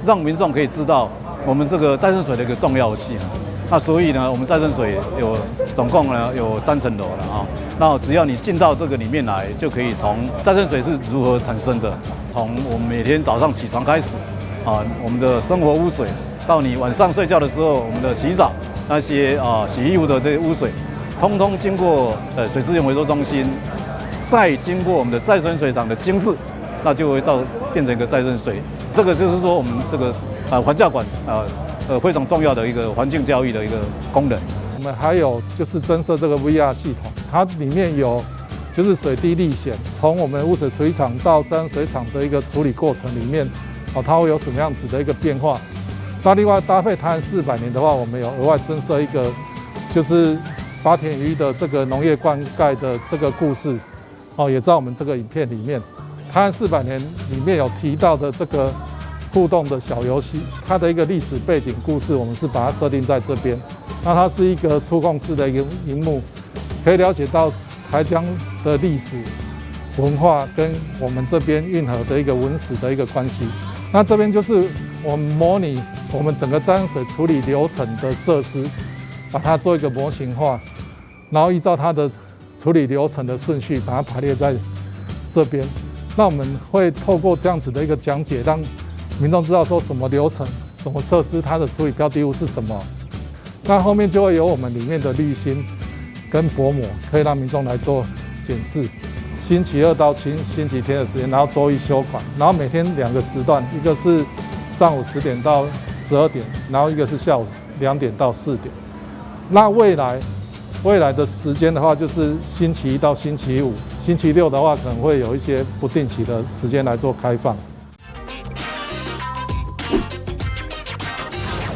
讓民眾可以知道我們這個再生水的一個重要性。那所以呢，我們再生水有總共呢有三層樓了啊。那只要你進到這個裡面來，就可以從再生水是如何產生的，從我們每天早上起床開始啊，我們的生活污水，到你晚上睡覺的時候，我們的洗澡那些啊洗衣服的這些污水，通通經過水資源回收中心，再經過我們的再生水廠的精製，那就會造變成一個再生水。這個就是說我們這個啊環教館啊。非常重要的一個環境教育的一個功能。我們還有就是增設這個 VR 系統，它裡面有就是水滴歷險，從我們污水處理廠到再生水廠的一個處理過程裡面，哦，它會有什麼樣子的一個變化？那另外搭配台南400年的話，我們有額外增設一個就是八田與一的這個農業灌溉的這個故事，哦，也在我們這個影片裡面。台南四百年裡面有提到的這個互動的小遊戲，它的一個歷史背景故事，我們是把它設定在這邊。那它是一個觸控式的一個螢幕，可以了解到台江的歷史文化跟我們這邊運河的一個文史的一個關係。那這邊就是我們模擬我們整個再生水處理流程的設施，把它做一個模型化，然後依照它的處理流程的順序，把它排列在這邊。那我們會透過這樣子的一個講解，讓民眾知道說什麼流程、什麼設施，它的處理標的物是什麼。那後面就會有我們裡面的濾芯跟薄膜，可以讓民眾來做檢視。星期二到星期天的時間，然後週一休館，然後每天兩個時段，一個是上午10點到12點，然後一個是下午2點到4點。那未來的時間的話，就是星期一到星期五，星期六的話可能會有一些不定期的時間來做開放。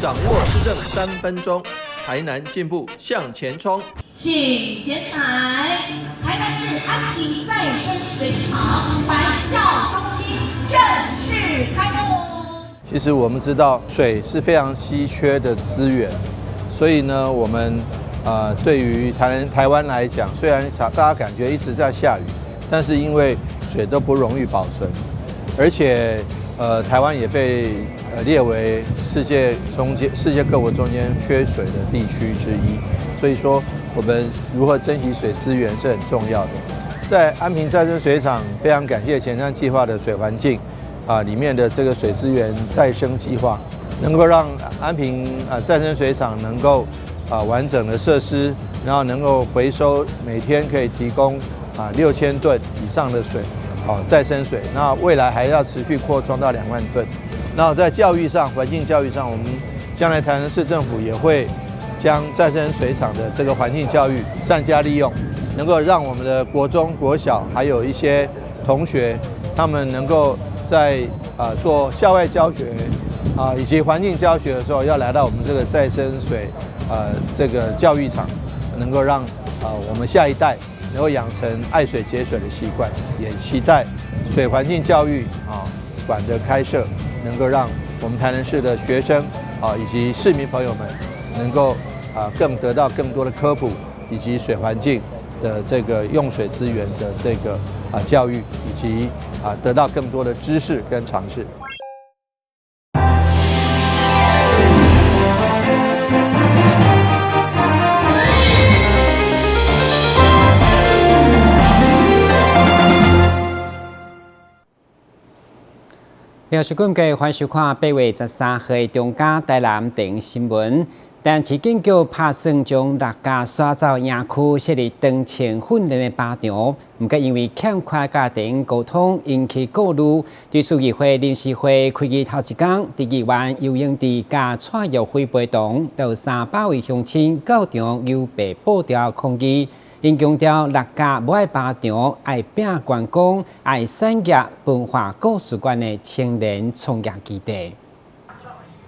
掌握市政3分鐘，台南進步向前衝。請剪彩，台南市安平再生水廠環教中心正式開幕。其實我們知道水是非常稀缺的資源，所以呢，我們對於台灣來講，雖然大家感覺一直在下雨，但是因為水都不容易保存，而且台灣也被列為世界各國中間缺水的地區之一，所以說我們如何珍惜水資源是很重要的。在安平再生水廠，非常感謝前瞻計劃的水環境啊裡面的這個水資源再生計劃，能夠讓安平啊再生水廠能夠啊完整的設施，然後能夠回收每天可以提供啊6000噸以上的水，好再生水。那未來還要持續擴充到2萬噸。那在教育上，環境教育上，我們將來台南市政府也會將再生水廠的這個環境教育善加利用，能夠讓我們的國中、國小還有一些同學，他們能夠在做校外教學啊以及環境教學的時候，要來到我們這個再生水這個教育場，能夠讓我們下一代能夠養成愛水節水的習慣，也期待水環境教育啊館的開設，能夠讓我們台南市的學生啊以及市民朋友們，能夠啊更得到更多的科普，以及水環境的這個用水資源的這個啊教育，以及啊得到更多的知識跟常識。廖淑君嘅歡迎收看8月13號的中嘉台南電新聞。台南市警局拍算將六家徙走營區設立長程訓練的靶場，毋過因為欠缺佮地方溝通，引起顧慮。對市議會臨時會開議頭一工，佇議員游英智佮蔡玉輝陪同，有300位鄉親到場游白布條抗議。𪜶強調六甲無愛靶場，愛拼觀光，愛產業文化故事館的青年創業基地。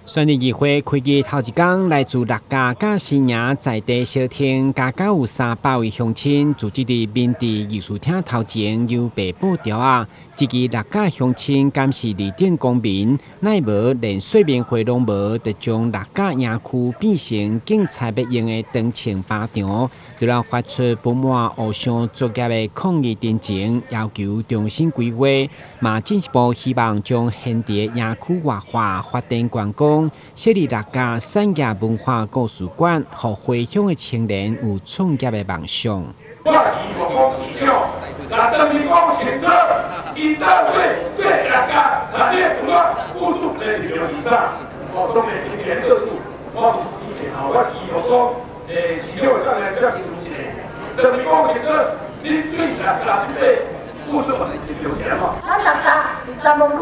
選里議會開議頭一工，來自六甲佮新營在地小廳，加加有300位鄉親，聚集佇民治議事廳頭前，搖白布條仔。這支六甲鄉親敢是二等公民，奈無連說明會攏無，就將六甲營區變成警察欲用的長槍靶場，除了發出不滿烏箱作業的抗議陳情，要求重新規劃，嘛進一步希望將現地的營區活化、發展觀光，設立六甲產業文化故事館，予回鄉的青年有創業的夢想。我是王市長，若當面講清楚，伊到底對六甲產業除了故事的內容是啥？哦，當然今年做事，我有意見吼，我是希望講，市長會當來接受一下，當面講清楚，你對六甲這個故事的內容是啥？咱六甲三文區，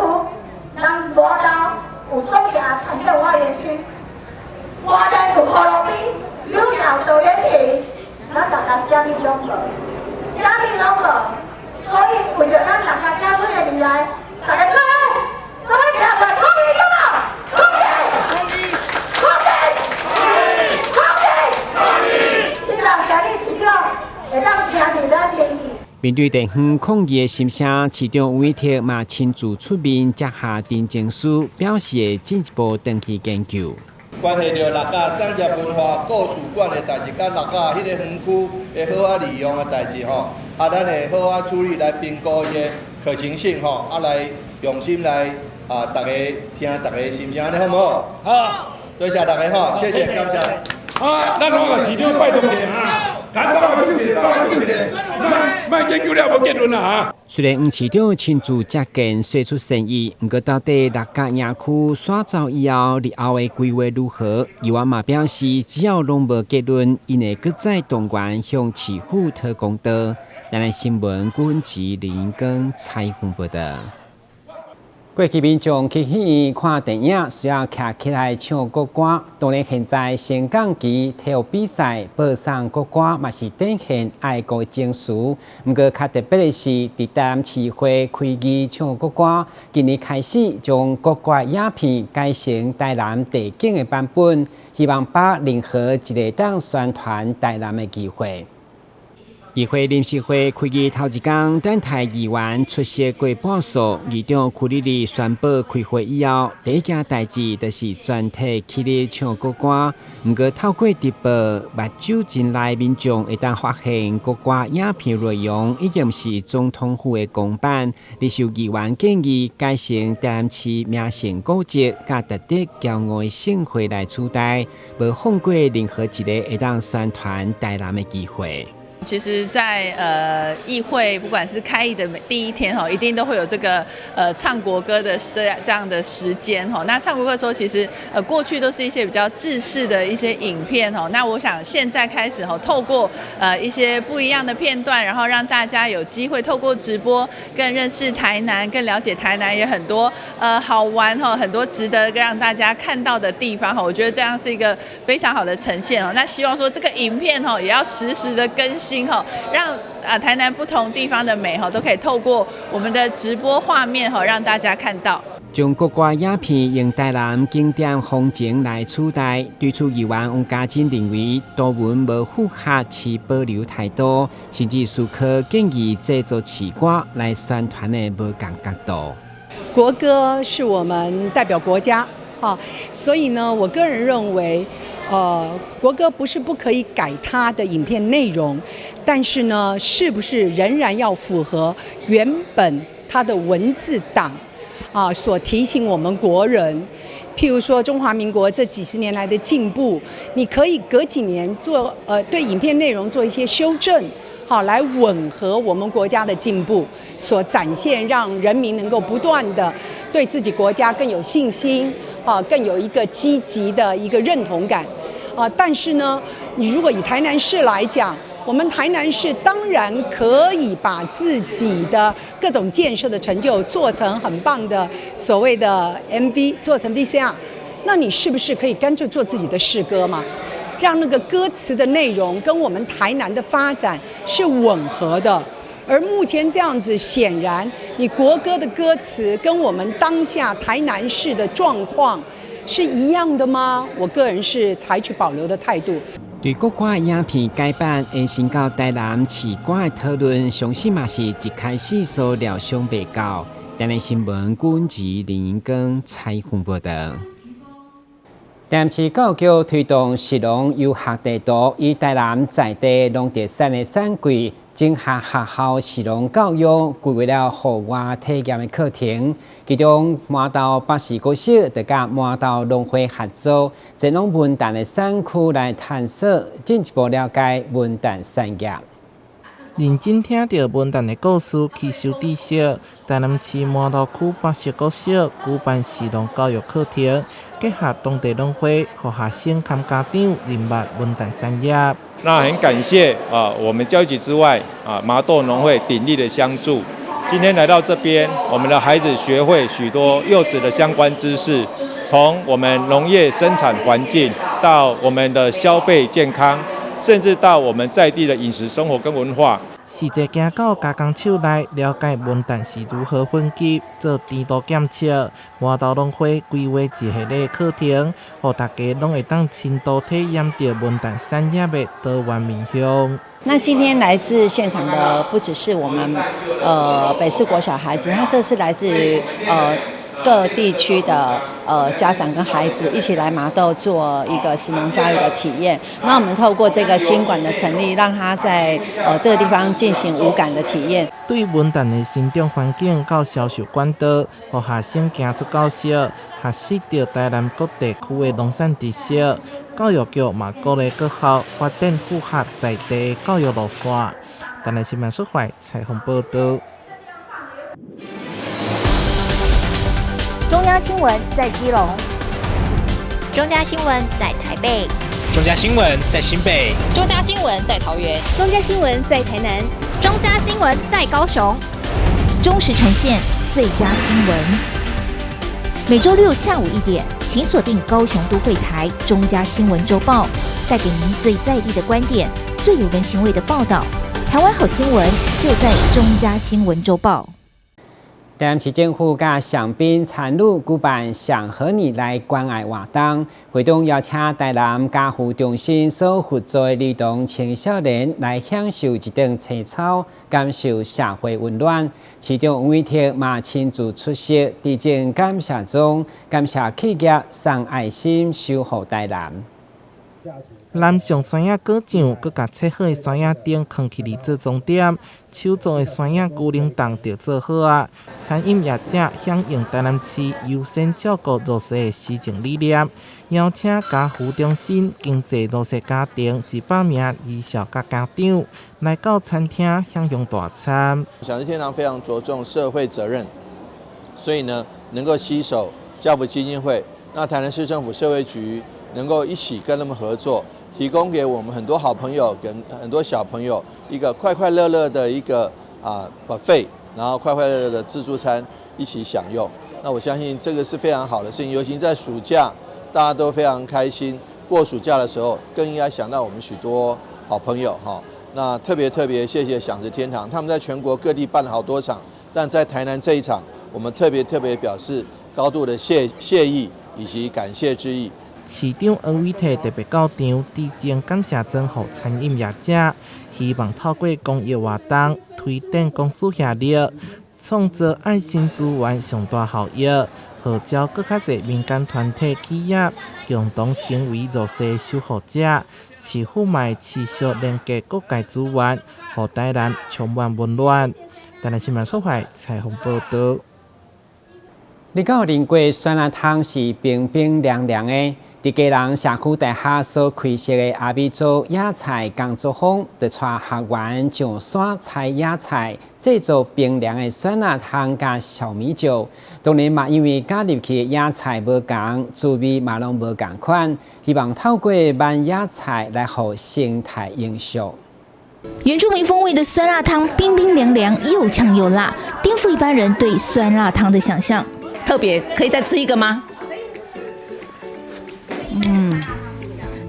咱無斗有創業產業文化園區，外面有河路邊，有桃園坪，咱六甲啥物攏無，啥物攏無，所以為著咱六甲子孫的未來，大家做伙做伙徛出來抗議，對無？抗議！抗議！抗議！希望今日市長會當聽著咱民意。面對地方抗議的心聲，市長吳怡鐵嘛親自出面接下陳情書，表示會進一步轉去研究。關係著六甲產業文化故事館的代誌，佮六甲彼個園區會好好利用的代誌吼，啊，咱會好好處理來評估伊的可行性吼，啊，來用心來啊，逐家聽逐家心聲，按呢好毋好？好，多謝大家吼，謝謝，感謝。啊，咱兩個市長拜託一下哈，咱講個一個，講一個，莫研究了無結論啦哈。雖然黃市長親自接見，釋出善意，毋過到底六甲營區徙走以後，日後的規劃如何？議員嘛表示，只要攏無結論，𪜶會閣再動員向市府討公道。台南新聞郭文吉林根採訪報導。過去民眾去戲院看電影，需要徛起來唱國歌。當然，現在升降旗體育比賽播送國歌，嘛是展現愛國情緒。毋過較特別的是，佇台南市會開議唱國歌，今年開始將國歌影片改成台南地景的版本，希望把任何一个當宣傳台南的機會。議會臨時會開議頭一工，等待議員出席過半數，議長屈里里宣布開會以後，第一件代誌就是全體起立唱國歌。毋過透過直播，目睭真利民眾會當發現國歌影片內容已經毋是總統府的公版。而受議員建議改成台南市名勝古蹟佮值得驕傲的省會來取代，無放過任何一个會當宣傳台南的機會。其實在，議會，不管是開議的第一天吼，一定都會有這個唱國歌的這樣的時間吼。那唱國歌的時候，其實過去都是一些比較制式的一些影片吼。那我想現在開始吼，透過一些不一樣的片段，然後讓大家有機會透過直播更認識台南，更了解台南，也很多好玩吼，很多值得讓大家看到的地方吼。我覺得這樣是一個非常好的呈現哦。那希望說這個影片吼，也要實時的更新。讓啊台南不同地方的美都可以透過我們的直播畫面讓大家看到。將國歌影片用台南景點風情來取代，對此議員王家珍認為，圖文無符合持保留態度，甚至思考建議製作市歌來宣傳的無仝角度。國歌是我們代表國家啊，所以呢，我個人認為，國歌不是不可以改它的影片內容，但是呢，是不是仍然要符合原本它的文字檔啊，所提醒我們國人，譬如說中華民國這幾十年來的進步，你可以隔幾年做對影片內容做一些修正，好來吻合我們國家的進步，所展現，讓人民能夠不斷的對自己國家更有信心，啊，更有一個積極的一個認同感，啊，但是呢，你如果以台南市來講，我們台南市當然可以把自己的各種建設的成就做成很棒的所謂的 MV，做成 VCR，那你是不是可以乾脆做自己的市歌嘛？讓那個歌詞的內容跟我們台南的發展是吻合的。而目前這樣子，顯然你國歌的歌詞跟我們當下台南市的狀況是一樣的嗎？我個人是採取保留的態度。對國歌影片改版延伸到台南市歌的討論，相信嘛是一開始所料想袂到。台南新聞軍籍林英光採訪報道。台南市教育局推動食農遊學地圖，以台南在地農特產的產季，整合學校食農教育，規劃了戶外體驗的課程。其中，麻豆北勢國小就佮麻豆農會合作，前往文旦的產區來探索，進一步了解文旦產業。認真聽著文旦的故事，吸收知識。台南市麻豆區北勢國小舉辦食農教育課程，結合當地農會，予學生佮家長認捌文旦產業。那很感謝啊，我們教育局之外啊，麻豆農會鼎力的相助。今天來到這邊，我們的孩子學會許多柚子的相關知識，從我們農業生產環境到我們的消費健康，甚至到我們在地的飲食生活跟文化。實際行到加工廠內，了解文旦是如何分級做甜度檢測。麻豆農會規劃一系列課程，予大家攏會當深度體驗著文旦產業的多元面向。那今天來自現場的不只是我們北勢國小孩子，他這是來自於各地區的家長跟孩子一起來麻豆做一個食農教育的體驗。那我們透過這個新館的成立，讓他在這個地方進行五感的體驗。對文旦的生長環境到銷售管道，予學生行出教室，學習著台南各地區的農產知識。教育局嘛鼓勵各校發展符合在地的教育路線。台南新聞蘇懷採訪報道。中央新聞在基隆，中嘉新聞在台北，中嘉新聞在新北，中嘉新聞在桃園，中嘉新聞在台南，中嘉新聞在高雄。忠實呈現最佳新聞。每週六下午1點，請鎖定高雄都會台中嘉新聞週報，帶給您最在地的觀點，最有人情味的報道。台灣好新聞就在中嘉新聞週報。台南市政府佮祥斌餐旅舉辦“想和你來關愛”活動，會中邀請台南家扶中心所合作的兒童青少年來享受一頓清炒，感受社會溫暖。市長黃偉哲嘛親自出席，致贈感謝狀，感謝企業送愛心守護台南。南上酸仔果醬，閣共切好的酸仔丁囥起來做裝點，手做的酸仔龜苓凍就做好啊！餐飲業者響應台南市優先照顧弱勢的施政理念，邀請家扶中心經濟弱勢家庭100名兒少佮家長來到餐廳享用大餐。享食天堂非常着重社會責任，所以呢，能夠攜手家扶基金會，那台南市政府社會局能夠一起跟他們合作。提供給我們很多好朋友跟很多小朋友一個快快樂樂的一個buffet，然後快快樂樂的自助餐一起享用。那我相信這個是非常好的事情，尤其在暑假，大家都非常開心。過暑假的時候，更應該想到我們許多好朋友哈。那特別特別謝謝享食天堂，他們在全國各地辦了好多場，但在台南這一場，我們特別特別表示高度的謝意以及感謝之意。市長黃偉哲特別到場，致贈感謝狀予餐飲業者，希望透過公益活動推展公私協力，創造愛心資源上大效益，號召閣較濟民間團體企業共同成為弱勢守護者。市府嘛會持續連結各界資源，予台南充滿溫暖。台南新聞出發採訪報道。你敢有啉過酸辣湯是冰冰涼涼的？佇基隆社區大學所開設的阿美族野菜工作坊，就帶學員上山採野菜，製作冰涼的酸辣湯佮小米酒。當然嘛，因為加入去的野菜無仝，滋味嘛攏無仝款。希望透過剜野菜來予生態永續。原住民風味的酸辣湯，冰冰涼涼，又嗆又辣，顛覆一般人對酸辣湯的想象。特別可以再吃一個嗎？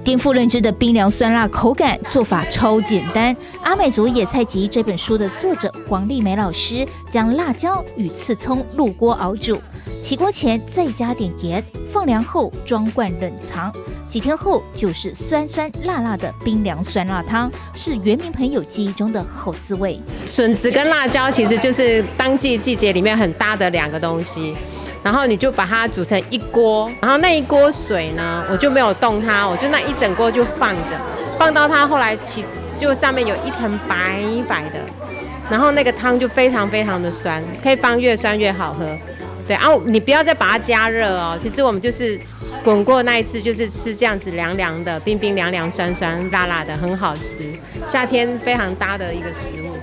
顛覆認知的冰涼酸辣口感，做法超簡單。《阿美族野菜集》這本書的作者黃麗梅老師，將辣椒與刺蔥入鍋熬煮，起鍋前再加點鹽，放涼後裝罐冷藏，幾天後就是酸酸辣辣的冰涼酸辣湯，是原民朋友記憶中的好滋味。筍子跟辣椒其實就是當季季節裡面很搭的兩個東西，然後你就把它煮成一鍋，然後那一鍋水呢，我就沒有動它，我就那一整鍋就放着，放到它後來起，就上面有一層白白的，然後那個湯就非常非常的酸，可以放越酸越好喝。對啊，你不要再把它加熱哦。其實我們就是滾過那一次，就是吃這樣子涼涼的、冰冰涼涼、酸酸辣辣的，很好吃。夏天非常搭的一個食物。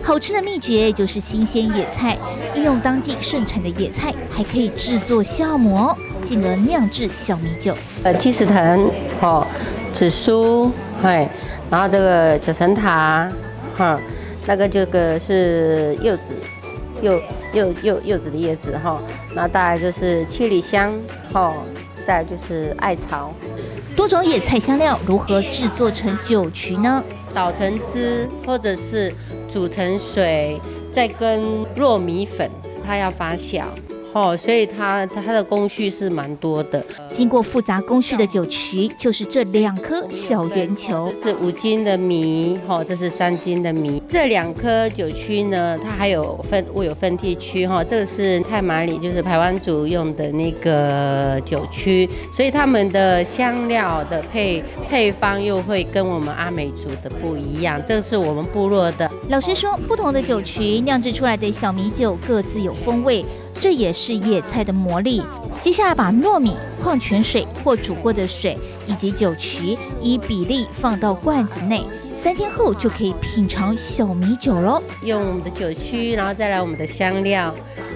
好吃的秘訣就是新鮮野菜，運用當季盛產的野菜，還可以製作酵母哦，進而釀製小米酒。雞屎藤，哦，紫蘇，嘿，然後這個九層塔，哈，那個這個是柚子，柚子的葉子哈，那大概就是七里香，哈，再來就是艾草。多種野菜香料如何製作成酒曲呢？搗成汁，或者是煮成水，再跟糯米粉，它要發酵。哦，所以它的工序是蠻多的。經過複雜工序的酒曲，就是這兩顆小圓球。這是5斤的米，哈，這是3斤的米。這兩顆酒曲呢，它還有分，我有分地區，哈，這個是太麻里，就是排灣族用的那個酒曲，所以他們的香料的配方又會跟我們阿美族的不一樣。這是我們部落的。老師說，不同的酒曲釀製出來的小米酒各自有風味。這也是野菜的魔力。接下來把糯米、礦泉水或煮過的水以及酒曲依比例放到罐子內，3天後就可以品嘗小米酒嘍。用我們的酒曲，然後再來我們的香料，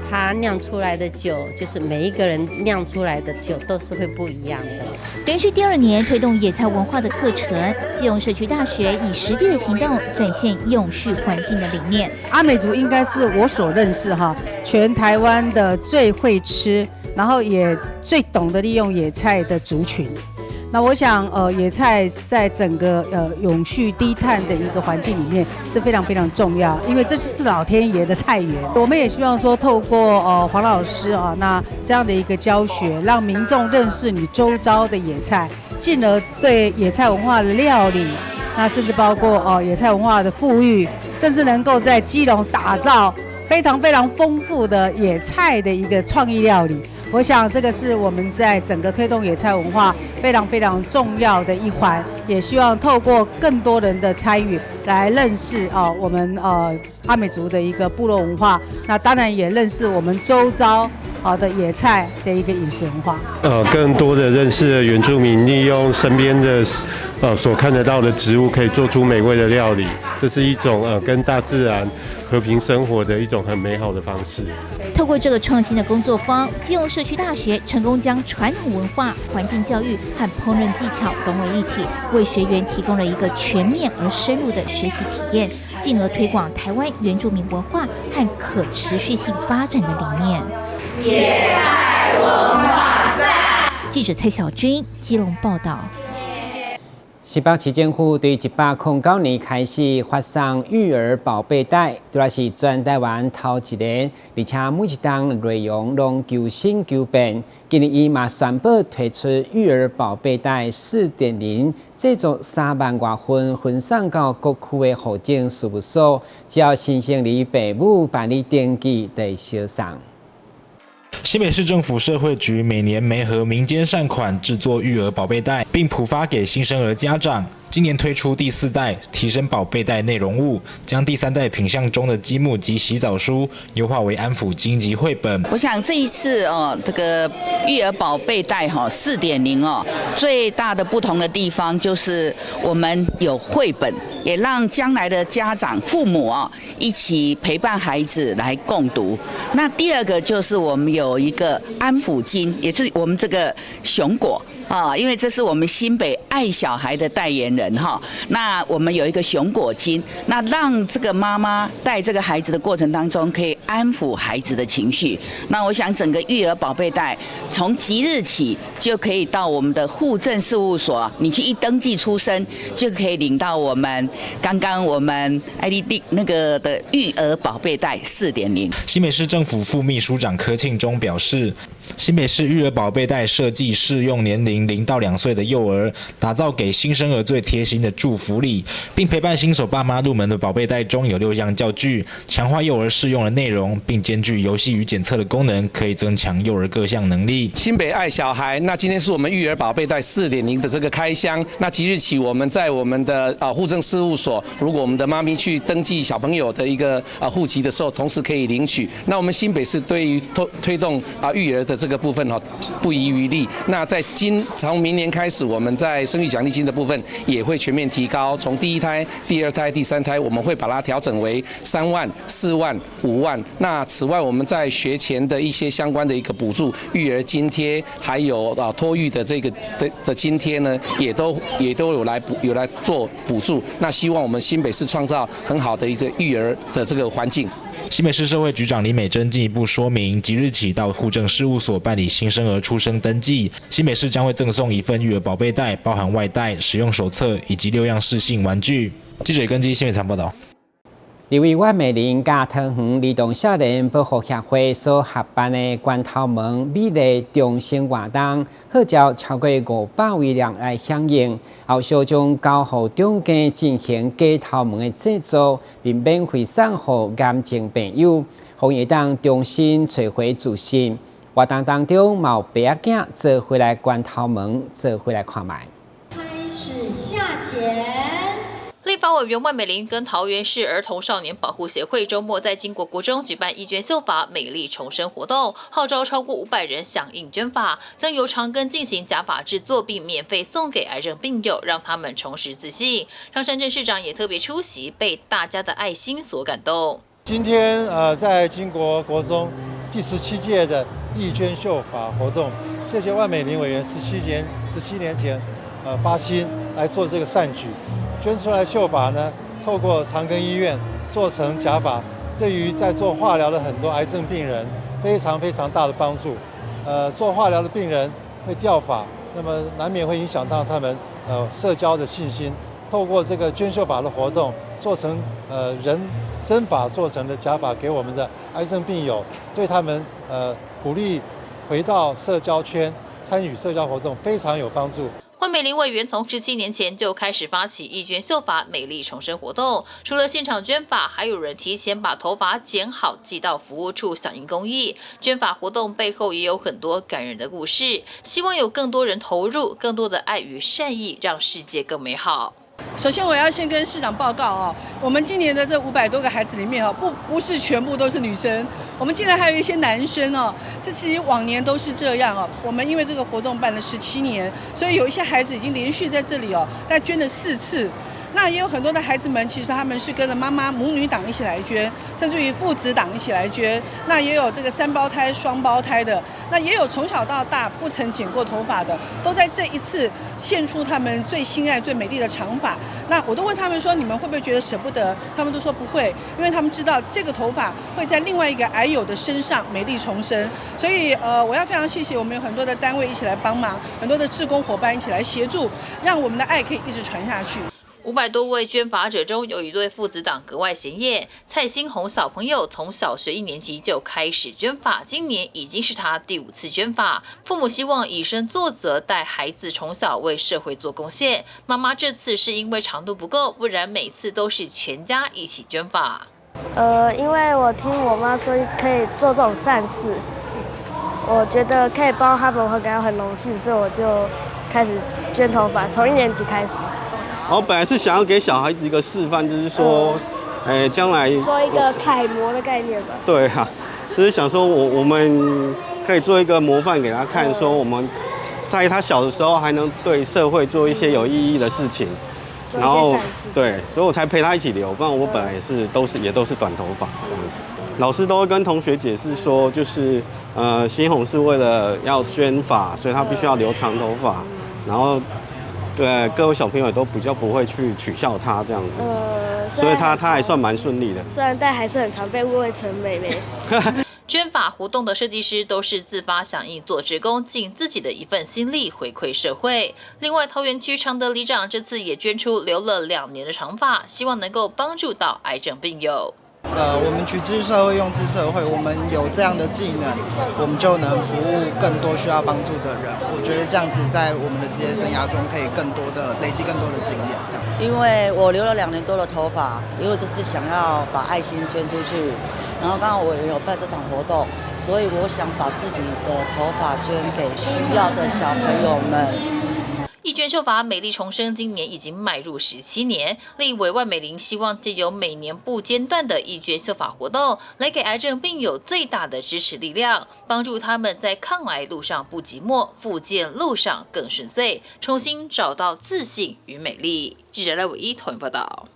它釀出來的酒，就是每一個人釀出來的酒都是會不一樣的。連續第二年推動野菜文化的課程，基隆社區大學以實際的行動展現永續環境的理念。阿美族應該是我所認識哈，全台灣的最會吃，然後也最懂得利用野菜的族群。那我想，野菜在整個永續低碳的一個環境裡面是非常非常重要，因為這就是老天爺的菜園。我們也希望說，透過黃老師啊，那這樣的一個教學，讓民眾認識你周遭的野菜，進而對野菜文化的料理，那甚至包括野菜文化的復育，甚至能夠在基隆打造非常非常豐富的野菜的一個創意料理。我想這個是我們在整個推動野菜文化非常非常重要的一環，也希望透過更多人的參與來認識啊我們阿美族的一個部落文化，那當然也認識我們周遭啊的野菜的一個飲食文化。更多的認識了原住民利用身邊的所看得到的植物，可以做出美味的料理，這是一種跟大自然和平生活的一種很美好的方式。透過這個創新的工作坊，基隆社區大學成功將傳統文化、環境教育和烹飪技巧融為一體，為學員提供了一個全面而深入的學習體驗，進而推廣台灣原住民文化和可持續性發展的理念。野菜文化讚。記者蔡小軍基隆報道。新北市政府對109年開始發送育兒寶貝袋，拄來是全台灣頭一个，而且每一冬內容攏求新求變。今年伊嘛宣布推出育兒寶貝袋4.0，製作3萬外份，分送到各區的戶政事務所，只要新生兒爸母辦理登記，就會相送。新北市政府社會局每年媒合民間善款製作育兒寶貝袋，並普發給新生兒家長。今年推出第四代，提升寶貝袋內容物，將第三代品項中的積木及洗澡書優化為安撫經及繪本。我想這一次哦，這個育兒寶貝袋哈4.0哦，最大的不同的地方就是我們有繪本，也讓將來的家長父母啊一起陪伴孩子來共讀。那第二個就是我們有一個安撫經，也就是我們這個熊果。啊，因為這是我們新北愛小孩的代言人哈。那我們有一個熊果金，那讓這個媽媽帶這個孩子的過程當中，可以安撫孩子的情緒。那我想整個育兒寶貝袋從即日起就可以到我們的戶政事務所，你去一登記出生，就可以領到我們剛剛我們愛麗蒂那個的育兒寶貝袋4.0。新北市政府副秘書長柯慶忠表示，新北市育兒寶貝袋設計適用年齡0到2歲的幼兒，打造給新生兒最貼心的祝福禮，並陪伴新手爸媽入門的寶貝袋中有六項教具，強化幼兒適用的內容，並兼具遊戲與檢測的功能，可以增強幼兒各項能力。新北愛小孩，那今天是我們育兒寶貝袋4.0的這個開箱。那即日起，我們在我們的戶政事務所，如果我們的媽咪去登記小朋友的一個戶籍的時候，同時可以領取。那我們新北市對於推動育兒的這個部分不遺餘力。那在從明年開始，我們在生育獎勵金的部分也會全面提高，從第一胎、第二胎、第三胎，我們會把它調整為3萬、4萬、5萬。那此外，我們在學前的一些相關的一個補助、育兒津貼，還有托育的這個的津貼呢，也都有來做補助。那希望我們新北市創造很好的一個育兒的這個環境。新北市社會局長李美珍進一步說明，即日起到戶政事務所辦理新生兒出生登記，新北市將會贈送一份育兒寶貝袋，包含外帶、使用手冊以及六樣適性玩具。記者根據新北場報道。立委萬美玲佮桃園兒童少年保護協會所合辦的關頭毛美麗重生活動，號召超過500位人來響應，後續將交予中間進行假頭毛的製作，並免費送予癌症病友，予伊會當重新揣回自信。活動當中，嘛有爸仔囝做伙來關頭毛，做伙來看覓。開始下剪。立法委員萬美玲跟桃園市兒童少年保護協會週末在經國國中舉辦義捐秀髮美麗重生活動，號召超過500人響應捐髮，將由長庚進行假髮製作，並免費送給癌症病友，讓他們重拾自信。張善政市長也特別出席，被大家的愛心所感動。今天在經國國中第17屆的義捐秀髮活動，謝謝萬美玲委員17年前發心來做這個善舉。捐出來秀髮呢，透過長庚醫院做成假髮，對於在做化療的很多癌症病人非常非常大的幫助。做化療的病人會掉髮，那麼難免會影響到他們社交的信心。透過這個捐秀髮的活動，做成人真髮做成的假髮給我們的癌症病友，對他們鼓勵回到社交圈，參與社交活動非常有幫助。萬美玲委員從17年前就開始發起義捐秀髮美麗重生活動，除了現場捐髮，還有人提前把頭髮剪好寄到服務處響應公益。捐髮活動背後也有很多感人的故事，希望有更多人投入，更多的愛與善意，讓世界更美好。首先，我要先跟市長報告哦，我們今年的這500多個孩子裡面哦，不是全部都是女生，我們竟然還有一些男生哦。這其實往年都是這樣哦。我們因為這個活動辦了十七年，所以有一些孩子已經連續在這裡哦，但捐了4次。那也有很多的孩子們，其實他們是跟着媽媽母女檔一起來捐，甚至於父子檔一起來捐。那也有這個三胞胎、雙胞胎的，那也有從小到大不曾剪過頭髮的，都在這一次獻出他們最心愛、最美麗的長髮。那我都問他們說：你們會不會覺得捨不得？他們都說不會，因為他們知道這個頭髮會在另外一個癌友的身上美麗重生。所以，我要非常謝謝我們有很多的單位一起來幫忙，很多的志工夥伴一起來協助，讓我們的愛可以一直傳下去。 500多位捐髮者中，有一對父子檔格外顯眼。蔡新紅小朋友從小學一年級就開始捐髮，今年已經是他第五次捐髮。父母希望以身作則，帶孩子從小為社會做貢獻。媽媽這次是因為長度不夠，不然每次都是全家一起捐髮。因為我聽我媽說可以做這種善事，我覺得可以幫他們，我會感到很榮幸，所以我就開始捐頭髮，從一年級開始。我本來是想要給小孩子一個示範，就是說，哎，將來做一個楷模的概念吧。對啊，就是想說我們可以做一個模範給他看，說我們在他小的時候還能對社會做一些有意義的事情，然後對，所以我才陪他一起留，不然我本來也是都是也都是短頭髮這樣子。老師都會跟同學解釋說，就是新紅是為了要捐髮，所以他必須要留長頭髮。然後對各位小朋友都比較不會去取笑他這樣子，所以他還算蠻順利的。雖然但還是很常被誤會成妹妹。捐髮活動的設計師都是自發響應做志工，盡自己的一份心力回饋社會。另外，桃園區常德里長這次也捐出留了2年的長髮，希望能夠幫助到癌症病友。我們取之社會，用之社會，我們有這樣的技能，我們就能服務更多需要幫助的人。我覺得這樣子在我們的職業生涯中，可以更多的累積更多的經驗。這樣。因為我留了2年多的頭髮，因為就是想要把愛心捐出去，然後剛好我有辦這場活動，所以我想把自己的頭髮捐給需要的小朋友們。義捐秀髮美麗重生，今年已經邁入17年。立委萬美玲希望借由每年不間斷的義捐秀髮活動，來給癌症病友最大的支持力量，幫助他們在抗癌路上不寂寞，復健路上更順遂，重新找到自信與美麗。記者賴偉一台報道。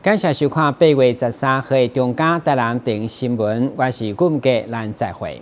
感謝收看8月13號的中嘉台南電新聞，我是顧杰，咱再會。